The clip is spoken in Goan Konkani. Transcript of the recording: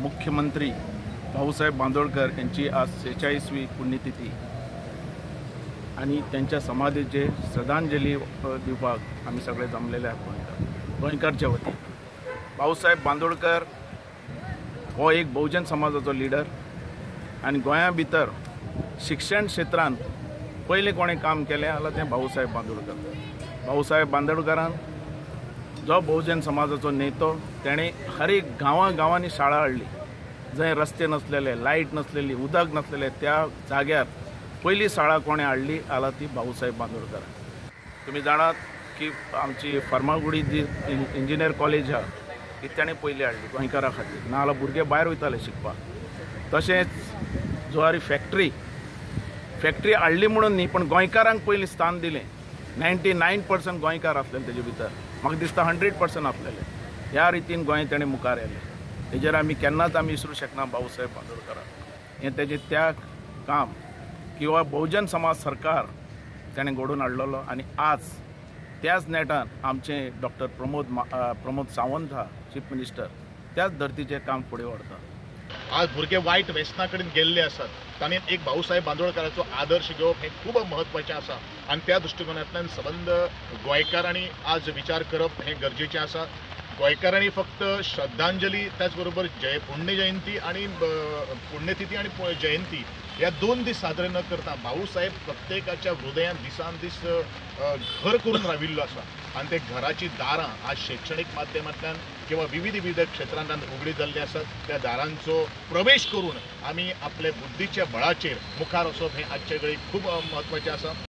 मुख्यमंत्री भाऊसाहेब बांदोडकर यांची आज 46वी पुण्यतिथी आनी त्यांच्या समाधीचे श्रद्धांजली दिवपाक आमी सगळे जमलेले आहात गोंयकारच्या वतीन। भाऊसाहेब बांदोडकर हो एक बहुजन समाजाचो लिडर आनी गोंया भितर शिक्षण क्षेत्रांत पयलें कोणें काम केलें जाल्यार तें भाऊसाहेब बांदोडकर। भाऊसाहेब बांदोडकरान जो बहुजन समाजाचो नेतो तेणें हर एक गांवां गांवांनी शाळा हाडली, जंय रस्ते नसलेले, लायट नसलेली, उदक नसलेले त्या जाग्यार पयली शाळा कोणें हाडली जाल्यार ती भाऊसाहेब बांदोडकर। तुमी जाणात की आमची फर्मागुडी जी इंजिनियर कॉलेज आहा ती तेणें पयली हाडली गोंयकारां खातीर, ना जाल्यार भुरगे भायर वयताले शिकपाक। तशेंच जुवारी फॅक्टरी हाडली म्हणून न्ही, पण गोंयकारांक पयलीं स्थान दिलें। 99% गोंयकार आसलेले तेजे भितर, म्हाका दिसता 100% आसलेले। ह्या रितीन गोंय तेणें मुखार येयलें। तेजेर आमी केन्नाच आमी विसरूं शकना भाऊसाहेब बांदोडकराक। हें तेजें त्याग काम किंवा बहुजन समाज सरकार तेणें घडोवन हाडलेलो आनी आज त्याच नेटान आमचे डॉक्टर प्रमोद सावंत हा चीफ मिनिस्टर त्याच धर्तीचें काम फुडें व्हरता। आज भुरगे वायट वेसना कडेन गेल्ले आसात, तांणी एक भाऊसाहेब बांदोडकराचो आदर्श घेवप हें खूब म्हत्वाचें आसा आनी त्या दृश्टिकोनांतल्यान सबंद गोंयकारांनी आज विचार करप हें गरजेचें आसा। गोंयकारांनी फक्त श्रद्धांजली त्याचबरोबर पुण्य जयंती आनी पुण्यतिथी आनी जयंती ह्या 2 दीस साजरे न करता भाऊसाहेब प्रत्येकाच्या हृदयांत दिसान दीस घर करून राविल्लो आसा आनी ते घराची दारां आज शैक्षणीक माध्यमांतल्यान किंवा विविध विविध क्षेत्रांतल्यान उगडी जाल्ली आसात। त्या दारांचो प्रवेश करून आमी आपले बुद्धीच्या बळाचेर मुखार वचप हें आजच्या घडयेक खूब म्हत्वाचें आसा।